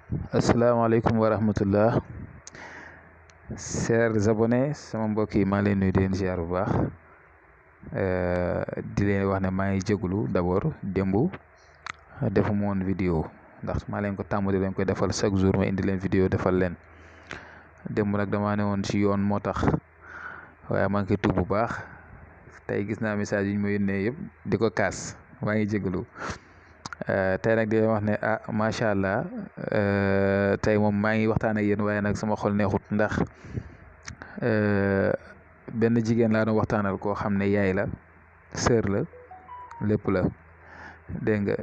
asalaamaaleykum wa rahmatullah chers abonnés sama mbokk yi maa leen nuyu di leen ziar bu baax di leen wax ne maa ngi jégalu d'abord démb defuma woon vidéo ndax maa leen ko tàmm di leen koy defal chaque jour ma indi leen vidéo defal leen démb nag damaa ne woon ci yoon moo tax waaye maa ngi koy tuub bu baax tey gis naa message yi ñu ma yónnee yëpp di ko kaas maa ngi jégalu. tey nag di wax ne macha allah tey moom maa ngi waxtaan ak yéen waaye nag sama xol neexut ndax benn jigéen laa doon waxtaanal koo xam ne yaay la sœur la lépp la dégg nga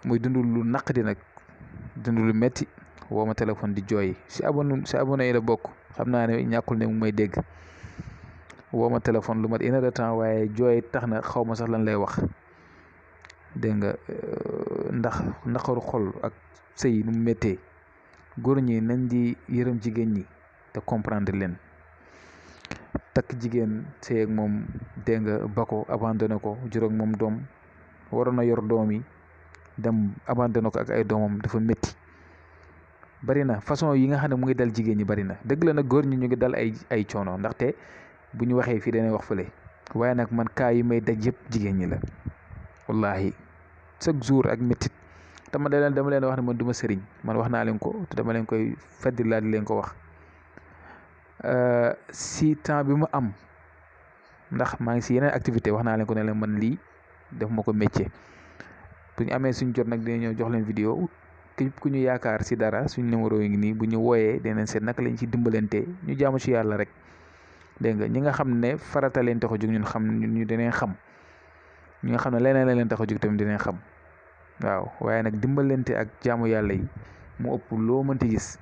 muy dund lu naqadi nag dund lu metti woo ma téléphone di jooy si abonné yi la bokk xam naa ne ñàkkul ne mu may dégg woo ma téléphone lu mat 1 heure de temps waaye jooy tax na xaw ma sax lan lay wax. dégg nga ndax naqaru xol ak sëy nu mu méttee góor ñi nañ di yërëm jigéen ñi te comprendre leen takk jigéen sëy ak moom dégg nga ba ko abandonné ko juróog moom doom waroon na yor doom yi dem abandonné ko ak ay doomam dafa métti bari na façon yi nga xam ne mu ngi dal jigéen ñi bari na dëgg la nag góor ñi ñu ngi dal ay coono ndaxte bu ñu waxee fii dañuy wax fële waaye nag man kaa yi may daj yëpp jigéen ñi la wallahi chaque jour ak métit te man dama leen wax ne man du ma sëriñ man wax naa leen ko te dama leen koy feddi laa di leen ko wax si temps bi mu am ndax maa ngi si yeneen activité wax naa leen ko ne leen man lii def ma ko métier bu ñu amee suñ jot nag dina ñëw jox leen vidéo képp ku ñu yaakaar si dara suñ numéro yi ngi nii bu ñu wooyee dinañ seet naka lañ ci dimbalante ñu jaamu ci yàlla rek dégg nga ñi nga xam ne farata leen tax a jóg ñun xam ñu dinañ xam ñi nga xam ne leneen la leen tax a jóg tamit dinañ xam waaw waaye nag dimbalante ak jaamu yàlla yi mu ëpp loo mënti gis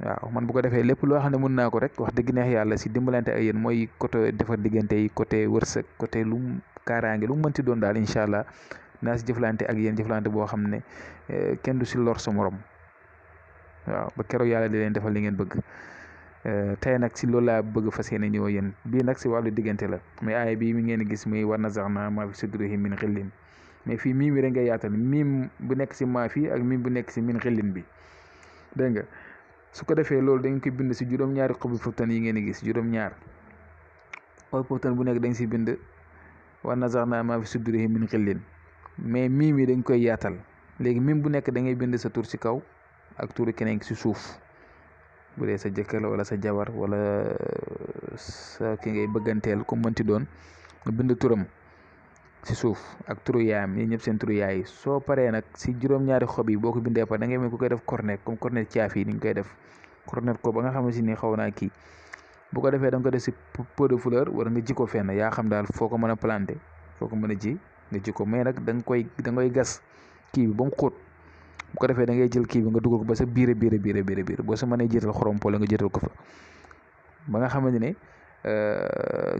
waaw man bu ko defee lépp loo xam ne mën naa ko rek wax dëgg neex yàlla si dimbalante ak yéen mooy côté defar diggante yi côté wërsëg côté lu mu kaaraange lu mu mënti doon daal incha allah naa si jëflante ak yéen jëflante boo xam ne kenn du si lor sa morom waaw ba keroog yàlla di leen defal li ngeen bëgg. tey nag si loolu laa bëgg fas yéene ñëw yéen bii nag si wàllu diggante la mais aaya bii mi ngeen gis muy war nazaxnaa maa fi sudurihim min xillin mais fii miim bi rek ngay yaatal miim bu nekk si maa fii ak miim bu nekk si min xillin bi dégg nga su ko defee loolu dañ koy bind si juróom-ñaari xobi poftan yi ngeen gis juróom-ñaar xobi poftan bu nekk dañ si bind war nazaxnaa maa fi sudurihim min xillin mais miim yi dañ koy yaatal léegi miim bu nekk da ngay bind sa tur si kaw ak turu keneen si suuf. bu dee sa jëkkër la wala sa jabar wala sa ki ngay bëgganteel ku mënti doon nga bind turam si suuf ak turu yaayam yi ñëpp seen turu yaay yi soo paree nag si juróom-ñaari xob yi boo ko bindee par da ngay mel ku koy def cornet comme cornet caaf yi ni ñu koy def cornet ko ba nga xam ne si ni xaw naa kii bu ko defee da nga ko def si pot de fleur wala nga ji ko fenn yaa xam daal foo ko mën a planter foo ko mën a ji nga ji ko mais nag da ngay gas kii bi ba mu xóot. bu ko defee da ngay jël kii bi nga dugal ko ba sa biir boo sa mënee jiital xorom pole nga jiital ko fa ba nga xamante ne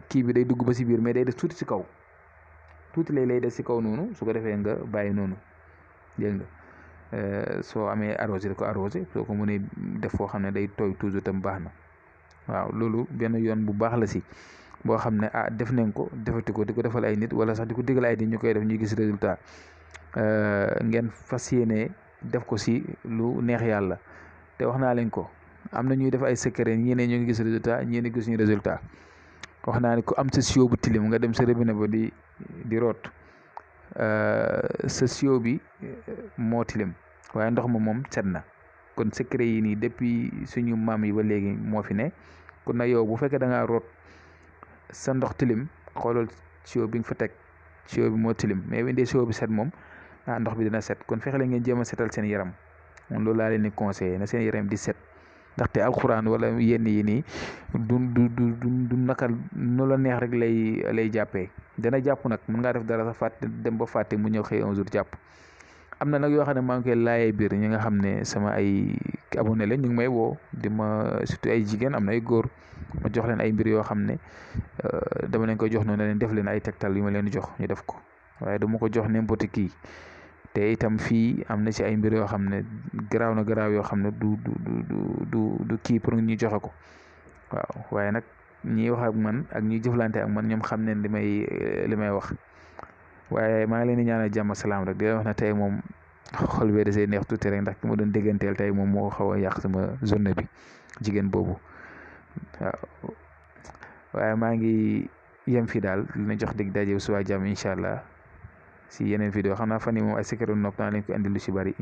kii bi day dugg ba si biir mais day des tuuti si kaw tuuti lay des si kaw noonu su ko defee nga bàyyi noonu dégg nga soo amee arrosé ko arrosé soo ko mënee def foo xam ne day tooy toujours tam baax na waaw loolu benn yoon bu baax la si boo xam ne def nañ ko defati ko di ko defal ay nit wala sax di ko digal ay nit ñu koy def ñuy gis résultat ngeen fas yéene def ko si lu neex yàlla te wax naa leen ko am na ñuy def ay secret ñeneen ñu ngi gis résultat ñeneen gis ñu résultat wax naa ne ku am sa sio bu tilim nga dem sa robinet ba di root sa sio bi moo tilim waaye ndox ma moom set na kon secret yi nii depuis suñu maam yi ba léegi moo fi ne kon nag yow bu fekkee da ngaa root sa ndox tilim xoolal sio bi nga fa teg sio bi moo tilim mais windee sio bi set moom ndox bi dina set kon fexe la ngeen jéem a setal seen yaram moom loolu laa leen di conseillé na seen yaram di set ndaxte alxuraan wala yenn yi nii du naka nu la neex rek lay jàppee dana jàpp nag mën ngaa def dara sa fàtte dem ba fàtte mu ñëw xëy un jour jàpp am na nag yoo xam ne maa ngi koy laayee biir ñi nga xam ne sama ay abonné la ñu ngi may woo di ma surtout ay jigéen am na ay góor ma jox leen ay mbir yoo xam ne dama leen koy jox noonu leen def leen ay tegtal yu ma leen di jox ñu def ko waaye du ma ko jox n'importe qui te itam fii am na ci ay mbir yoo xam ne garaaw na garaaw yoo xam ne du kii pour ñu joxe ko waaw waaye nag ñiy wax ak man ak ñiy jëflante ak man ñoom xam ne li may wax waaye maa ngi leen di ñaanal jàmm salaam rek di leen wax ne tey moom xol bee desee neex tuuti rek ndax ki ma doon dégganteel tey moom moo xaw a yàq sama journée bi jigéen boobu waaw waaye maa ngi yem fi daal dina jox dig daje suba jàmm incha allah si yeneen vidéo xam naa fan yi moom ay secret nopp naa leen ko indi lu si bari